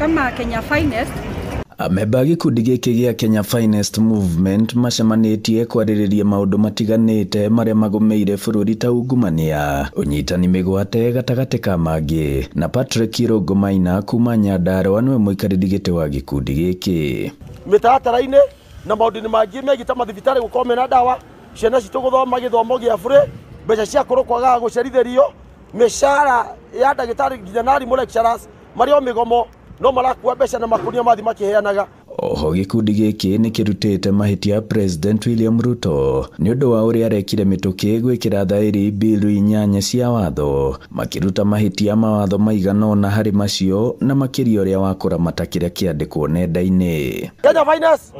Kama Kenya Finest. Amemba a gĩkundi gĩkĩ gĩa Kenya Finest Movement macemanĩtie kwarĩrĩria maũndũ matiganĩte marĩa magũmĩire bũrũri ta ungumania, ũnyitani mĩgwate gatagatĩ ka mangĩ, na Patrick Irũngũ Maina kuma Nyandarua nĩwe mũikarĩri gĩtĩ wa gĩkundi gĩkĩ. Mĩtaratara-inĩ na maũndũ-inĩ mangĩ megiĩ ta mathibitarĩ gũkorwo mena ndawa, ciana citũ gũthoma gĩthomo gĩa bure, mbeca cia kũrũ kwagaga gũcerithĩrio, mĩcara ya ndagĩtarĩ nginya na arimũ lecturers marĩ o mĩgomo no marakua mbeca na makunia mathi makĩheanaga. Oho gĩkundi gĩkĩ nĩ kĩrutĩte mahĩtia President William Ruto nĩ ũndũ wa ũrĩa arekire mĩtũkĩ gwĩkĩra thaĩri bilu 8 cia watho, makĩruta mahĩtia mawatho maigana ũna harĩ macio na makĩria ũrĩa wa kũramata kĩrĩa kĩandĩkwo nenda-inĩ. Kenya Finest,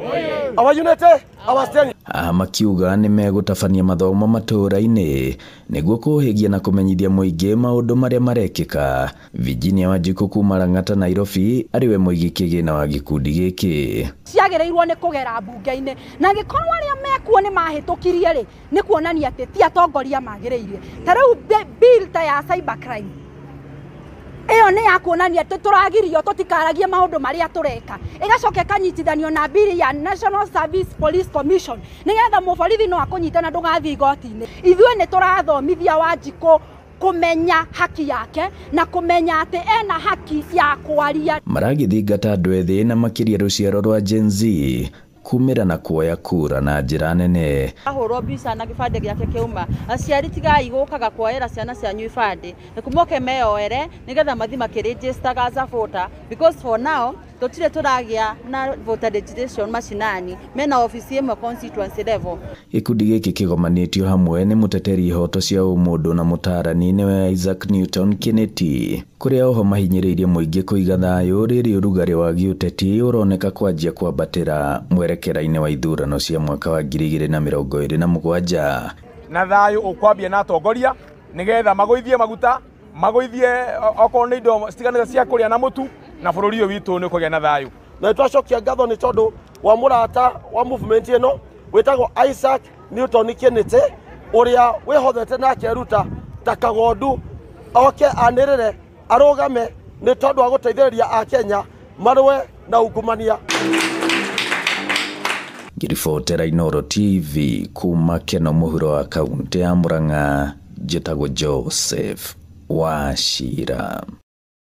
our unity, our strength. Haha makiuga nĩ megũtabania mathomo matũũra-inĩ nĩguo kũhĩgia na kũmenyithia mũingĩ maũndũ marĩa marekĩka. Virginia Wanjikũ kuma Lang'ata Nairobi arĩ we mũigi kĩgĩna wa gĩkundi gĩkĩ. Ciagĩrĩirwo nĩ kũgera mbunge-inĩ na gĩkorwo arĩa mekuo nĩ mahĩtũkirie rĩ, nĩ kuonania atĩ ti atongoria magĩrĩire. Ta rĩu bill ta ya cyber crime ĩyo nĩ ya kuonania atĩ tũragirio tũtikaragie maũndũ marĩa tũreka, ĩgacoka ĩkanyitithanio na bill ya National Service Police Commission nĩgetha mũborithi no akũnyite na ndũgathiĩ igoti-inĩ. Ithuĩ nĩ tũrathomithia Wanjikũ kũmenya haki yake na kũmenya atĩ ena haki ya kwaria. Maragĩthingata andũ ethĩ na makĩria rũciaro rwa Gen Z kumĩra na kuoya kura na njĩra nene. Ahũrwo mbica na gĩbandĩ gĩake kĩauma. Aciari tigai gũkaga kuoera ciana cianyu ibandĩ, nĩ moke meyoere nĩgetha mathiĩ makĩregistaga as a voter, because for now tũtirĩ tũragĩa na voter registration macinani, mena obici ĩmwe constituency level. Gĩkundi gĩkĩ kĩgomanĩtio hamwe nĩ mũteteri ihoto cia ũmũndũ na mũtaarani nĩwe Isaac Newton Kennedy, kũrĩa oho mahinyĩrĩirie mũingĩ kũiga thayũ rĩrĩ ũrugarĩ wa gĩũteti ũroneka kwanjia kwambatĩra mwerekera-inĩ wa ithurano cia mwaka wa 2027. Na thayũ ũkwambia na atongoria nĩgetha magũithie maguta, magũithie okorwo nĩ indo citiganĩte cia kũrĩa na mũtu, na bũrũri ũyũ witũ nĩ ũkũgĩa na thayũ. Na nĩtwacokia ngatho nĩ tondũ wa mũrata wa movement ĩno wĩtagwo Isaac Newton Kennedy ũrĩa wĩhothete na akeruta ta kagondu oke anĩrĩre arũgame nĩ tondũ wa gũteithĩrĩria Akenya marũe na ungumania. Ngĩribotera Inooro TV kuma Keno mũhuro wa kaunti ya Murang'a, njĩtagwo Joseph Wachira.